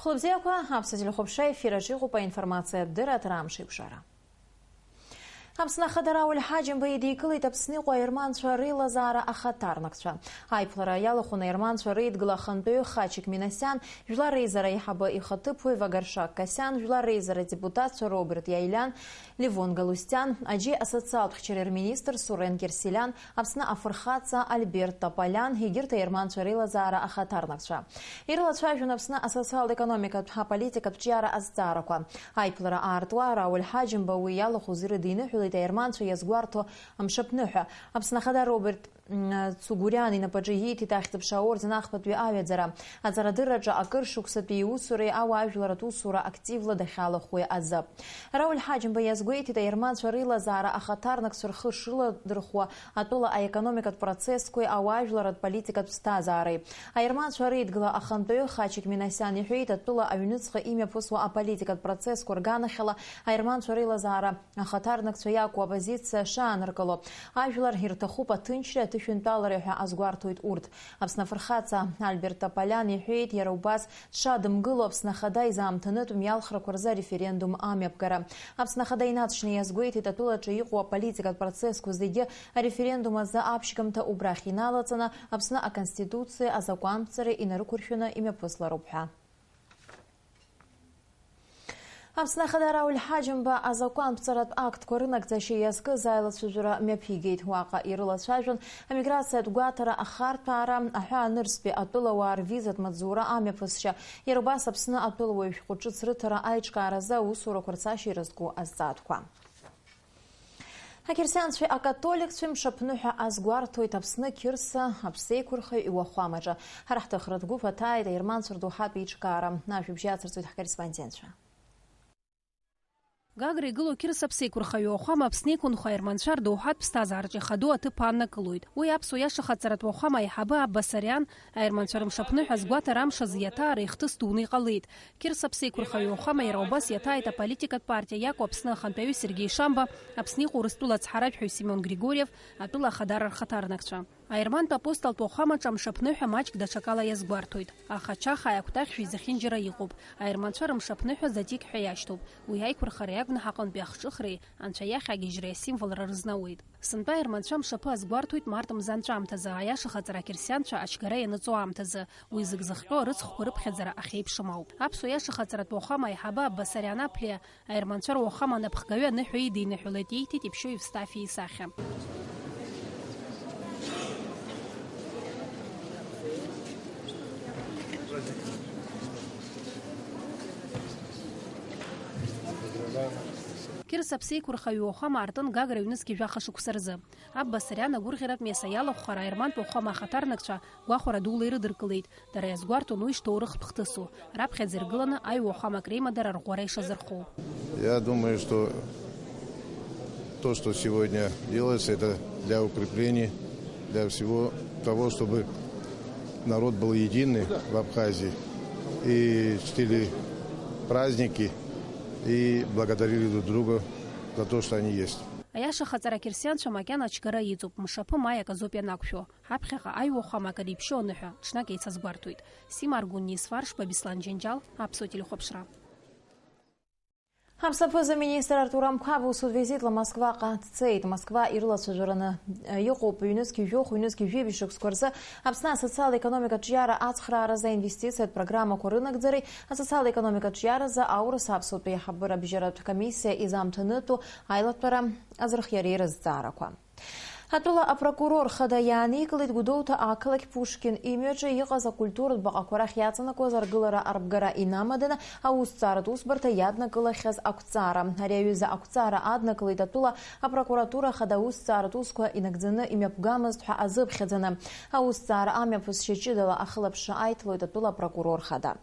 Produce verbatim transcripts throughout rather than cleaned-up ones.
Хәлыбзиақәа, аԥсуа телехәаԥшра ефир аҿы иҟоуп аинформациатә дырраҭара Амшеиқәшара. Аԥсны Ахада Рауль Ҳаџьымба идикылеит Аԥсны иҟоу аерманцәа реилазаара ахаҭарнакцәа. Аиԥылара иалахәын аерманцәа реидгыла ахантәаҩы Хачик Минасиан, жәлар реизара аиҳабы ихаҭыԥуаҩ Вагаршак Касиан, жәлар реизара адепутатцәа Роберт Иаилиан, Левон Галустиан, аџьеи асоциалтә хьчареи рминистр Сурен Кьырсиалиан, Аԥсны афырхаҵа Альберт Тополиан, егьырҭ аерманцәа реилазаара ахаҭарнакцәа. Ирылацәажәон Аԥсны асоциал-економикатә аполитикатә ҿиара азҵаарақәа. Аиԥылара аартуа Рауль Ҳаџьымба уи иалахәыз ирыдиныҳәалеит аерманцәа иазгәарҭо амшаԥныҳәа. Аԥсны Ахада Роберт Цугуриан инапаҿы ииҭеит Ахьӡ-аԥша аорден ахԥатәи аҩаӡара. Аҵарадырраҿы акыр шықәсатәи иусуреи ауаажәларатә усура активла дахьалахәуеи азы. Рауль Ҳаџьымба иазгәеиҭеит аерманцәа реилазаара ахаҭарнакцәа рхы шрыладырхәуа атәыла аекономикатә процессқәеи ауаажәларратә политикатә ԥсҭазаареи. Аерманцәа реидгыла ахантәаҩы Хачик Минасиан иҳәеит, атәыла аҩныҵҟа имҩаԥысуа аполитикатә процессқәа рганахьала аерманцәа реилазаара ахаҭарнакцәа иакәу апозициа шааныркыло, ажәлар ирҭахуп аҭынчреи аҭышәынтәалареи ҳәа азгәарҭоит урҭ. Аԥсны афырхаҵа Альберт Тополиан иҳәеит, иара убас дшадымгыло Аԥсны Ахада изаамҭанытә мҩалхрақәа рзы ареферендум амҩаԥгара. Аԥсны Ахада инаҵшьны иазгәеиҭеит, атәылаҿы иҟоу аполитикатә процессқәа зегьы ареферендум азы аԥшьгамҭа убрахь иналаҵаны Аԥсны Аконституциеи азакәанԥҵареи инарықәыршәаны имҩаԥыслароуп ҳәа. Аԥсны Ахада Рауль Ҳаџьымба азакәанԥҵаратә актқәа рынагӡашьа иазкыз аилацәажәара мҩаԥигеит. Уаҟа ирылацәажәон амиграциатә гәаҭара ахарҭәаара, аҳәаанырцәтәи атәылауаа рвизатә маҵзура амҩаԥысшьа, иара убас Аԥсны атәылауаҩ шәҟәы ҿыц рыҭара аиҿкааразы аусурақәа рцашьа ирызку азҵаатәқәа. Ақьырсианцәеи акатоликцәеи мшаԥныҳәа азгәарҭоит Аԥсны Қьырса аԥсеиқәырхаҩ иуахәамаҿы. Ҳара ҳҭыхратә гәыԥ аҭааит аерманцәа рдоуҳатә еиҿкаара. Ажәабжь иацырҵоит ҳкорреспондентцәа. Гагра игылоу Қьырса аԥсеиқәырхаҩ иуахәама Аԥсны иқәынхо аерманцәа рдоуҳатә ԥсҭазаараҿы ихадоу аҭыԥ ааннакылоит. Уи аԥсуа иашахаҵаратә уахәама аиҳабы Абба Сариан аерманцәа рымшаԥныҳәа азгәаҭара амш азы иаҭаара ихҭыс дуны иҟалеит. Қьырса аԥсеиқәырхаҩ иуахәама иара убас иаҭааит аполитикатә партиа иакәу Аԥсны ахантәаҩы Сергеи Шамба, Аԥсны иҟоу Урыстәыла ацҳаражәҳәаҩ Семион Григориев, атәыла ахадара рхаҭарнакцәа. Аермантә апостолтә уахәамаҿы амшаԥныҳәа маҷк даҽакала иазгәарҭоит. Аха ача ахааи акәтаӷьшәеи зехьынџьара иҟоуп. Аерманцәа рымшаԥныҳәа Затик ҳәа иашьҭоуп. Уи аиқәырхара иакәны ҳаҟынтәи ахҿыхреи анцәа иахь агьежьреи асимволра рызнауеит. Сынтәа аерманцәа амшаԥы азгәарҭоит март мза анҵәамҭазы, аиашахаҵара ақьырсианцәа ачгара ианыҵоу аамҭазы. Уи зегь зыхҟьо арыцхәқәа рыԥхьаӡара ахьеиԥшым ауп. Аԥсуа иашахаҵаратә уахәама аиҳабы Абба Сариан Аԥлиа аерманцәа руахәама анапхгаҩы аныҳәа идиныҳәалеит, ииҭеит иԥшьоу Евстафи исахьа. Қьырса аԥсеиқәырхаҩы уахәама аартын Гагра ҩнызқьи жәаха шықәса рзы. Абба Сариан агәырӷьаратә меса иалахәхара аермантә уахәама ахаҭарнакцәа гәахәара дула ирыдыркылеит. Дара иазгәарҭон уи шҭоурыхтә хҭысу, раԥхьаӡа иргыланы аиуа уахәамак реимадара арӷәӷәара ишазырхоу. Я думаю, что то, что сегодня делается, это для укрепления, для всего того, чтобы народ был единый в Абхазии и чтили праздники и благодарили друг друга за то, что они есть. Аиашахаҵара ақьырсианцәа макьана ачгара иҵоуп, мшаԥы маиак азоуп ианақәшәо. Ҳаԥхьаҟа аиуа уахәамак ариԥшьоу аныҳәа, ҽнак еицазгәарҭоит. Сима Аргәыниа, Сфаршба, Беслан Џьанџьал, Аԥсуа телехәаԥшра. Ҳаԥсаԥыза министр Артур Амқәаб усутә визитла Москваҟа дцеит. Москва ирылацәажәараны, э, иҟоуп ҩнызқьи жәохә, ҩнызқьи жәибжь шықәсқәа рзы Аԥсны асоциал-економикатә ҿиара ацхрааразы аинвестициатә программақәа рынагӡареи асоциал-економикатә ҿиаразы аурыс аԥсуатәи аиҳабыра бжьаратә комиссиа изаамҭанытәу аилатәара азырхиареи рызҵаарақәа. Атәыла апрокурор хада иааникылеит Гәдоуҭа ақалақь Пушкин имҩаҿы иҟаз акультуратә баҟақәа рахь иаҵанакуаз аргылара арбгара инамаданы аусҭҵааратә усбарҭа иаднакылахьаз ақәҵара. Ари аҩыза ақәҵара аднакылеит атәыла апрокуратура хада аусҭҵааратә усқәа инагӡаны имҩаԥгамызт ҳәа азыԥхьаӡаны. Аусҭҵаара амҩаԥысшьа ҷыдала ахылаԥшра аиҭалоит атәыла апрокурор хада.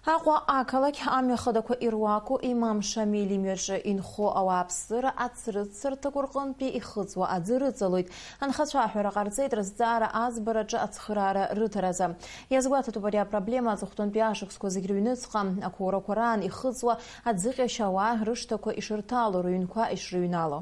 Аҟәа ақалақь амҩа хадақәа ируаку Имам Шамил имҩаҿы инхо ауааԥсыра ацрыҵарҭақәа рҟынтәи ихыҵуа аӡы рыҵалоит. Анхацәа аҳәара ҟарҵеит рызҵаара аӡбараҿы ацхыраара рыҭаразы. Иазгәаҭатәуп ари апроблема аҵыхәтәантәи ашықәсқәа зегь рыҩныҵҟа, ақәоурақәа раан ихыҵуа аӡыҟьашьа ауаа рышҭақәа ишырҭало, рыҩнқәа ишрыҩнало.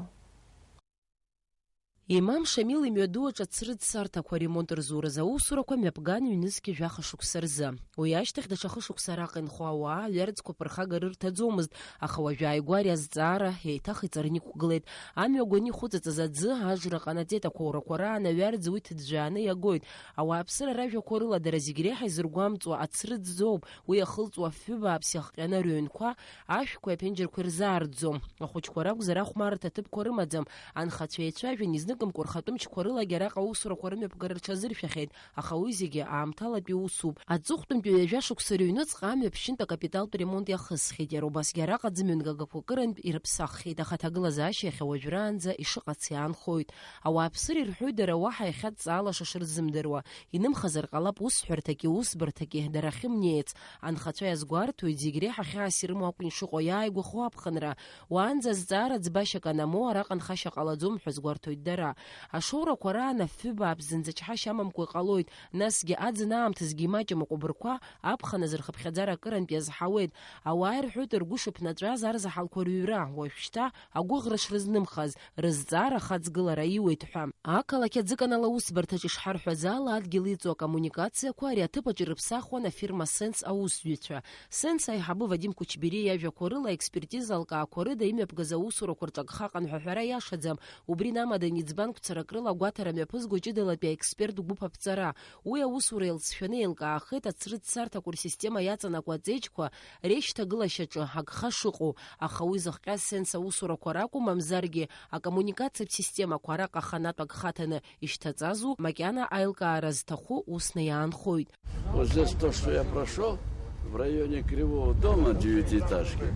Имам Шамил имҩаду аҿы ацрыҵсарҭақәа аремонт рзуразы аусурақәа мҩаԥган ҩнызқьи жәаха шықәса рзы. Уи ашьҭахь даҽа хышықәса араҟа инхо ауаа аҩарӡқәа ԥырхагара рҭаӡомызт, аха уажәы ааигәа ари азҵаара еиҭах иҵарны иқәгылеит. Амҩа агәаны ихәыҵыҵыз аӡы ажра ҟанаҵеит, ақәоурақәа раан аҩарӡ уи ҭыӡәӡәааны иагоит. Ауааԥсыра ражәақәа рыла дара зегь реиҳа изыргәамҵуа ацрыҵзоуп, уи ахылҵуа афҩы бааԥс иахҟьаны рыҩнқәа, ашәқәеи аԥенџьырқәеи рзаарӡом. Ахәыҷқәа ракәзар, ахәмарра аҭыԥқәа рымаӡам. Анхацәа еицәажәан, изныкымкәа рхатәы мчқәа рылагьы араҟа аусурақәа рымҩаԥгара рҽазыршәахьеит, аха уи зегьы аамҭалатәи усуп. Аҵыхәтәантәи ҩажәа шықәса рыҩныҵҟа амҩа ԥшьынтә акапиталтә ремонт иахысхьеит, иара убасгьы араҟа ӡмҩангагақәа акырынтә ирыԥсаххьеит, аха аҭагылазаашьа иахьа уажәраанӡа ишыҟац иаанхоит. Ауааԥсыра ирҳәоит дара уаҳа иахьа дҵаалаша шырзымдыруа. Инымхазар ҟалап усҳәарҭаки усбарҭаки дара ахьымнеиц. Анхацәа иазгәарҭоит, зегь реиҳа хьаас ирымоу акәын ишыҟоу иааигәахо аԥхынра. Уаанӡа азҵаара ӡбашьак анамоу, араҟа нхашьа ҟалаӡом ҳәа азгәарҭоит дара. Ашоурақәа раан афҩы бааԥс зынӡа чҳашьа амамкәа иҟалоит, насгьы аӡын аамҭазгьы имаҷым аҟәыбрқәа аԥхын азы рхыԥхьаӡара акырынтә иазҳауеит. Ауаа ирҳәоит ргәы шыԥнаҵәаз арзаҳалқәа рыҩра, уажәшьҭа агәыӷра шрызнымхаз, рызҵаара ахаҵгылара иуеит ҳәа. Ақалақь аӡыканал аусбарҭаҿ ишҳарҳәаз ала, адгьыл иҵоу акоммуникациақәа ари аҭыԥаҿ ирыԥсахуан афирма Сенс аусзуҩцәа. Сенс аиҳабы Вадим Кучбери иажәақәа рыла, аекспертиза алкаақәа рыда имҩаԥгаз аусурақәа рҿагха аҟан ҳәа аҳәара иашаӡам. Убри инамаданы иӡбан гәцарак рыла агәаҭара мҩаԥызго ҷыдалатәи аексперт гәыԥ аԥҵара. Уи аусура еилҵшәаны еилкаахеит ацрыҵсарҭақәа рсистема иаҵанакуа аҵеџьқәа реишьҭагылашьаҿы агха шыҟоу, аха уи зыхҟьаз Сенс аусурақәа ракәу, мамзаргьы акоммуникациатә системақәа араҟа аханатә агха ҭаны ишьҭаҵазу, макьана аилкаара зҭаху усны иаанхоит. Вот здесь то, что я прошёл, в районе Кривого дома, девятиэтажки,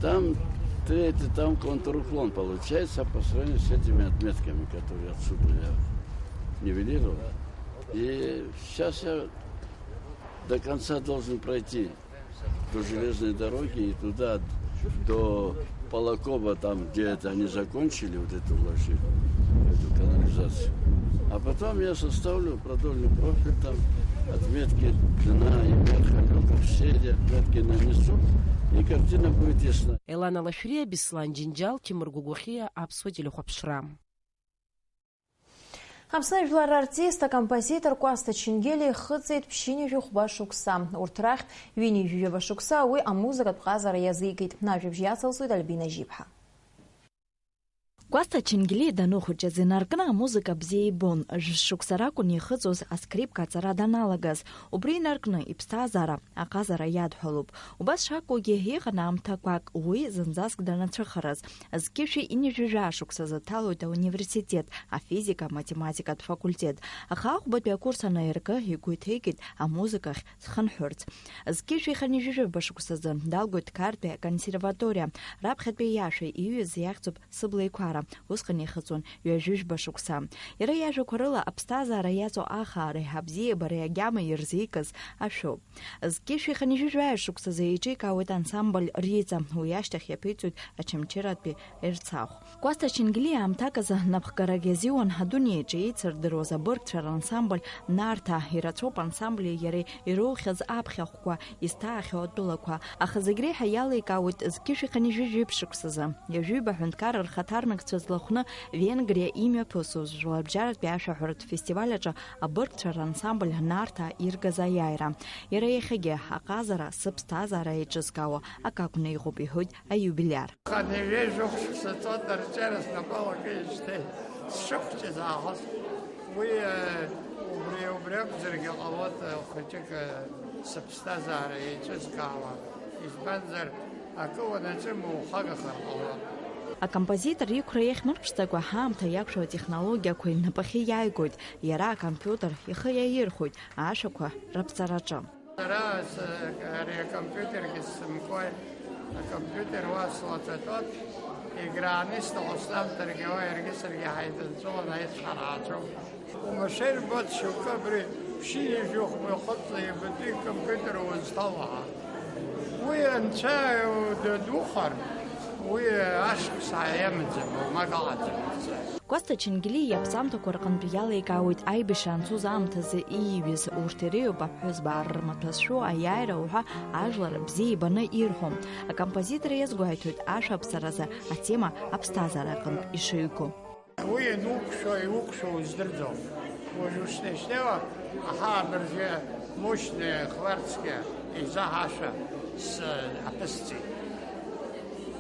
там третий, там контруклон получается по сравнению с этими отметками, которые отсюда я нивелировал. И сейчас я до конца должен пройти до железной дороги и туда, до Полокова, там, где это они закончили, вот эту вложили, эту канализацию. А потом я составлю продольный профиль, там, отметки дна и верха, люка, все эти отметки нанесу, и картина будет ясна. Елана Лашәриа, Беслан Џьынџьал, Тимур Гәыгәахьиа, Аԥсуа телехәаԥшра. Аԥсны жәлар артист, акомпозитор Кәасҭа Ченгелиа ихыҵит ԥшьынҩажәи хәба шықәса. Урҭ рахьтә ҩынҩажәи жәаба шықәса уи амузыкатә ҟазара иазикит. Ажәабжь иацылҵоит Альбина Жьиԥҳа. Кәасҭа Ченгелиа даныхәыҷыз инаркны амузыка бзиа ибон. Жәшықәса ракәын ихыҵуаз аскрипка аҵара даналагаз. Убри инаркны иԥсҭазаара аҟазара иадҳәалоуп. Убас шакәугьы, иҟан аамҭақәак уи зынӡаск данацәыхараз. Зқьышәи ҩынҩажәи жәаа шықәсазы дҭалоит ауниверситет, афизика-математикатә факультет. Аха ахәбатәи акурс анаиркы, игәы иҭеикит амузыкахь дхынҳәырц. Зқьышәи хынҩажәи жәаба шықәсазы далгоит Қарҭтәи аконсерваториа. Раԥхьатәи иашәа иҩыз иахьӡуп Сыблеиқәара, усҟан ихыҵуан ҩажәи жәба шықәса. Иара иажәақәа рыла аԥсҭазаара иаҵоу ахаареи абзиабареи агьама ирзикыз ашәоуп. Зқьышәи хынҩажәи жәаҩа шықәсазы еиҿикаауеит ансамбль Риҵа, уи ашьҭахь иаԥиҵоит Очамчыратәи Ерцахә. Кәасҭа Ченгелиа аамҭак азы напхгарак иазиуан адунеи аҿы еицырдыруаз абыргцәа рансамбль Нарҭаа, ирацәоуп ансамбли иареи ироухьаз аԥхьахәқәа, изҭаахьоу атәылақәа, аха зегь реиҳа иаликаауеит зқьышәи хынҩажәи жәиԥшь шықәсазы, ҩажәиба аҳәынҭқарра рхаҭарнакцәа злахәны Венгриа имҩаԥысуаз жәларбжьаратәи ашәаҳәаратә фестиваль аҿы абыргцәа рансамбль Нарҭаа иргаз аиааира. Иара иахьагьы аҟазара сыԥсҭазаара еиҿызкаауа акы акәны иҟоуп, иҳәоит аиубилиар. Хынҩажәи жәохә шықәса ҵуеит арҿиара снапала кыижьҭеи сшыхәҷыз аахыс. Уи, э, убри, убри акәзаргьы ҟалоит, э, хәыҷык, э, сыԥсҭазаара еиҿызкаауа. Избанзар, акы уанаҿым, ухагахар ҟалоит. Акомпозитор иқәра иахьмырԥшӡакәа, ҳаамҭа иақәшәо атехнологиақәа инапахьы иааигоит, иара акомпиутер ихы иаирхәоит ашәақәа раԥҵараҿы. Сара с-, ари акомпиутергьы сзымкуеи, акомпиутер уа слаҵатәоуп, егьрааны исҭаху снамҭаргьы уа иаргьы саргьы ҳаидынҵәалан аицҳара ааҵәоуп. Умашәа ирбоит шьоукы абри ԥшьынҩажәи хәба шықәса ибатәи акомпиутер узҭало ҳәа. Уи анцәа дадухар, уи ашықәс ааимаӡам, уамак аҟаӡам. Кәасҭа Ченгелиа иаԥсамҭақәа рҟынтә иалеикаауеит аибашьра анцоз аамҭазы ииҩыз, урҭ иреиуоуп аԥҳәызба ар рмаҭәа зшәу, аиааира уҳәа ажәлар бзиа ибаны ирҳәо. Акомпозитор иазгәеиҭоит ашәаԥҵаразы атема аԥсҭазаара аҟынтә ишыҩго. Уи иануқәшәо, иуқәшәо уздырӡом. Уажә ушнеи-шнеиуа, аҳа абыржәы мощные хварцкие еизаҳашәа с-, аԥысҵеит.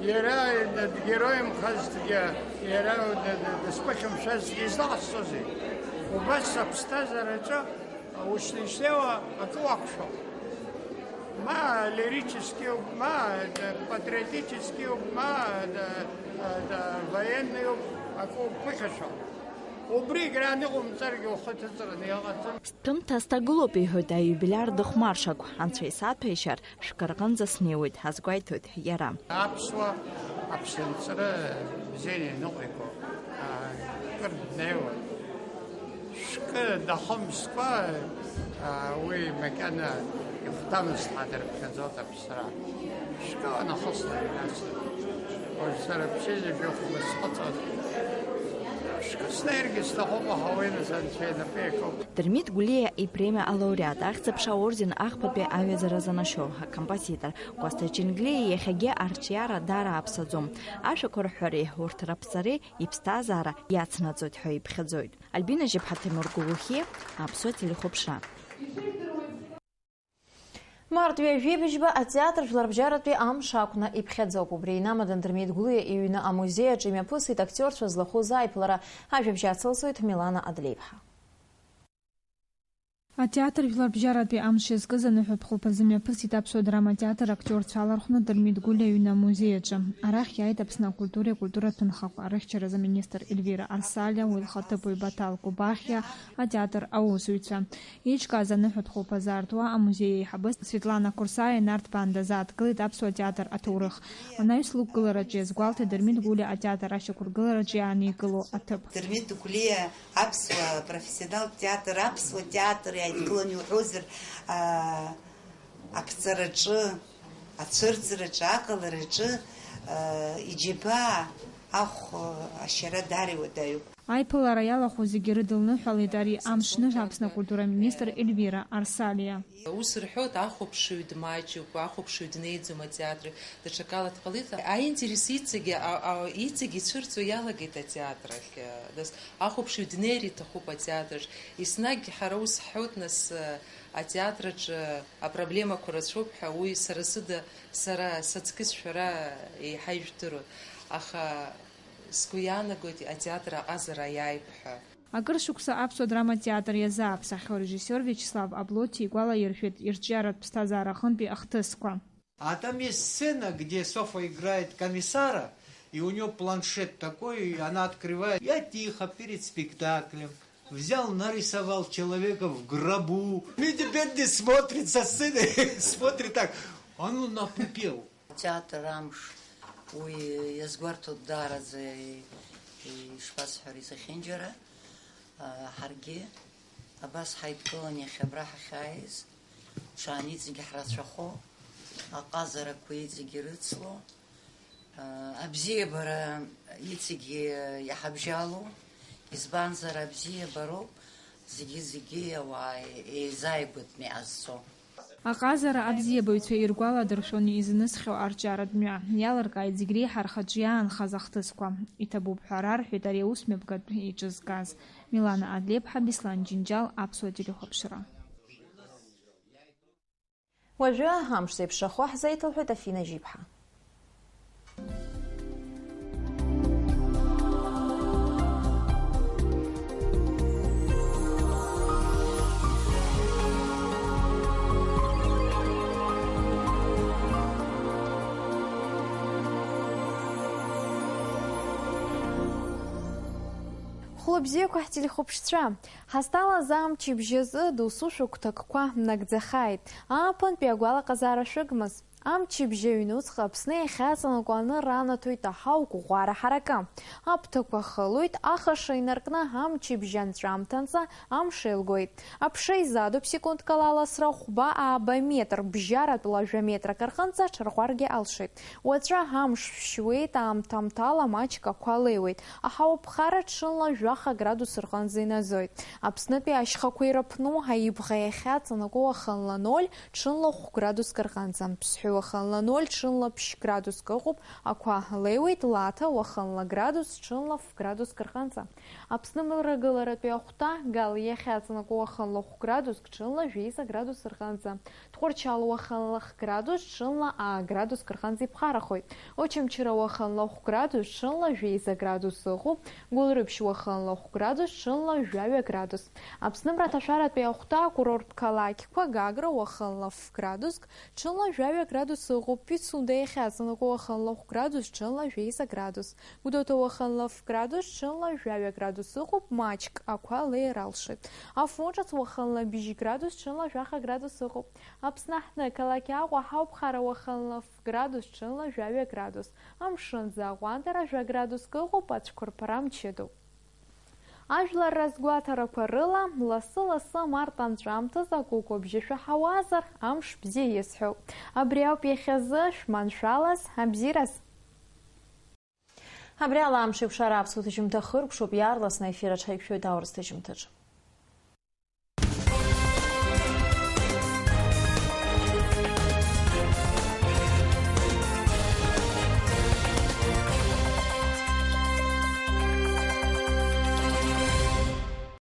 Иара д-, дгероимхазҭгьы, иара д-, д-, дысԥыхьамшәазҭгьы излаҟасҵозеи? Убас аԥсҭазаараҿы ушнеи-шнеиуа акы уақәшәом. Ма лирический ауп, ма д-, патриотический ауп, ма д-, д-, военный ауп, акы уԥыхьашәом. Убри егьраан иҟоумҵаргьы ухы ҭыҵраны иҟаӡам. Сҭәымҭа сҭагылоуп, иҳәоит аиубилиар дыхәмаршақә. Анцәа исаҭәеишьар, шәкы рҟынӡа снеиуеит, ҳазгәеиҭоит иара. Аԥсуа аԥсынҵры бзианы ианыҟәиго, а, кыр днеиуан. Шәкы дахымскәа, а, уи макьана ихәҭамызт ҳәа дырԥхьаӡоит. Сара шәкы анахысла иҩнасит. Уажә сара бшьыжьбжьа хәба сҟаҵоит. Шәкы снеиргьы сҭахуп, аха уи нас Анцәа инапы иакуп. Дырмит Гәлиа ипремиа алауреат, Ахьӡ-аԥша аорден ахԥатәи аҩаӡара занашьоу акомпозитор Кәасҭа Џьынглиа иахьагьы арҿиара даара аԥсаӡом. Ашәақәа рҳәареи урҭ раԥҵареи иԥсҭазаара иацнаҵоит ҳәа иԥхьаӡоит. Альбина Жьыԥҳа, Ҭемыр Гулухьиа, Аԥсуа телехәаԥшра. Март ҩажәи быжьба атеатр жәларбжьаратәи амш акәны иԥхьаӡоуп. Убри инамадан Дырмит Гәлиа иҩны амузеи аҿы имҩаԥысит актиорцәа злахәыз аиԥылара. Ажәабжь ацылҵоит Милана Адлеиԥҳа. Атеатр жәларбжьаратәи амш иазкыз аныҳәатә хәылԥазы мҩаԥысит Аԥсуа драматеатр актиорцәа алархәны Дырмит Гәлиа иҩны амузеи аҿы. Арахь иааит Аԥсны акультуреи акультуратә ҭынхақәа рыхьчаразы аминистр Эльвира Арсалиа, уи лхаҭыԥуаҩ Баҭал Кобахьиа, атеатр аусзуҩцәа. Еиҿкааз аныҳәатә хәылԥазы аартуа амузеи аиҳабы Светлана Курсаиа Нарҭбаа дазааҭгылеит аԥсуа театр аҭоурых. Анаҩс лықәгылараҿы иазгәалҭеит Дырмит Гәлиа атеатр ашьақәыргылараҿы иаанеигылоу аҭыԥ. Дырмит Гәлиа аԥсуа профессионалтә театр, аԥсуа театр иааидкыланы иуҳәозар, аа, аԥҵараҿы, ацәырҵраҿы, аҟалараҿы, аа, иџьабаа ахә ашьара даара иуадаҩуп. Аиԥылара иалахәу зегьы рыдылныҳәалеит ари амш ныҳәа Аԥсны акультура министр Эльвира Арсалиа. Ус рҳәоит, ахәаԥшыҩ дмаҷуп, ахәаԥшыҩ днеиӡом атеатр, даҽакала дҟалеит. Аинтерес иҵегьы, а, а, иҵегьы ицәырҵуа иалагеит атеатр ахь. Нас ахәаԥшыҩ днеир иҭахуп атеатраҿ. Еснагь ҳара ус ҳҳәоит, нас, атеатраҿы апроблемақәа рацәоуп ҳәа, уи сара сыда, сара саҵкыс шәара еиҳа ижәдыруан. Аха Сгәы иаанагоит атеатр аҟазара аиааип ҳәа. Акыр шықәса аԥсуа драматеатр иазааԥсахьоу арежиссиор Виачеслав Аблоти игәалаиршәеит ирҿиаратә ԥсҭазаара аҟынтәи ахҭысқәа. А там есть сцена, где Софа играет комиссара, и у неё планшет такой, и она открывает. Я тихо перед спектаклем взял, нарисовал человека в гробу. Видите, бедный смотрит со сцены, смотрит так, а ну напупел. Атеатр амш уи иазгәарҭоит даараӡа, ишԥасҳәари, зехьынџьара, а, ҳаргьы абас ҳаидкылан иахьа абра ҳахьааиз, ҽаан иҵегьы ҳрацәахо, аҟазарақәа иҵегьы ирыцло, а, абзиабара иҵегьы иҳабжьалоу, избанзар, абзиабароуп зегьы-зегьы ауаа еизааигәатәны иҟазҵо. Аҟазара абзиабаҩцәа иргәаладыршәон изынысхьоу арҿиаратә мҩа. Иалыркааит зегь реиҳа рхаҿы иаанхаз ахҭысқәа. Иҭабуп ҳәа рарҳәеит ари аусмҩаԥгатә еиҿызкааз. Милана Адлеиԥҳа, Беслан Џьынџьал, Аԥсуа телехәаԥшра. Уажәы амш зеиԥшрахо ҳзеиҭалҳәоит Афина Жьиԥҳа. Хәлыбзиақәа ҳтелехәаԥшцәа! Ҳазҭалаз амчыбжь азы досу шәыгәҭакқәа нагӡахааит. Ааԥынтәи агәалаҟазаара шәыгмыз. Амчыбжь аҩнуҵҟа Аԥсны иахьаҵанакуа анырра анаҭоит аҳауа гәӷәара ҳаракы. Аԥҭақәа хылоит, ахаша инаркны амчыбжь анҵәамҭанӡа амш еилгоит. Аԥша изадуп секундк ала аласра хәба ааба метр, бжьаратәла жәа метрак рҟынӡа аҽарӷәӷәаргьы алшоит. Уаҵәы амш шәшьуеит, аамҭа-аамҭала маҷк ақәа леиуеит. Аҳауа ԥхара ҽынла жәаха аградус рҟынӡа иназоит. Аԥснытәи ашьхақәа ирыԥну, Аибӷа иахьаҵанакуа уахынла ноль, ҽынла хә градуск рҟынӡа. Ԥсҳәы уахынла ноль, ҽынла ԥшь градуск ыҟоуп, ақәа леиуеит, Лаҭа уахынла градус, ҽынла ф градуск рҟынӡа. Аԥсны мрагыларатәи ахәҭа, Гал иахьаҵанакуа уахынла хә градуск, ҽынла жәеиза градус рҟынӡа. Тҟәарчал уахынла хә градус, ҽынла аа градуск рҟынӡа иԥхарахоит. Очамчыра уахынла хә градус, ҽынла жәеиза градус ыҟоуп. Гәылрыԥшь уахынла хә градус, ҽынла жәаҩа градус. Аԥсны мраҭашәаратәи ахәҭа, акурорттә қалақьқәа, Гагра уахынла ф градуск, ҽынла жәаҩа градус ыҟоуп. Пицунда иахьаҵанакуа уахынла хә градус, ҽынла жәеиза градус. Гәдоуҭа уахынла ф градус, ҽынла жәаҩа градус ыҟоуп, маҷк ақәа леир алшоит. Афон ҿыц уахынла быжь градус, ҽынла жәаха градус ыҟоуп. Аԥсны аҳҭны ақалақь Аҟәа ҳауп, хара уахынла ф градус, ҽынла жәаҩа градус. Амшын аӡы аҟәандара жәа градуск ыҟоуп, ацәқәырԥара мчыдоуп. Ажәлар разгәаҭарақәа рыла, лассы-лассы амарт анҵәамҭаз акәыкәбжьы шәаҳауазар, амш бзиа иазҳәоуп. Абри ауп иахьазы шәманшәалаз, абзиараз. Абри ала амш еиқәшара аԥсуа ҭыжьымҭа хыркәшоуп, иаарласны аефир аҽаиқәшәоит аурыс ҭыжьымҭаҿы.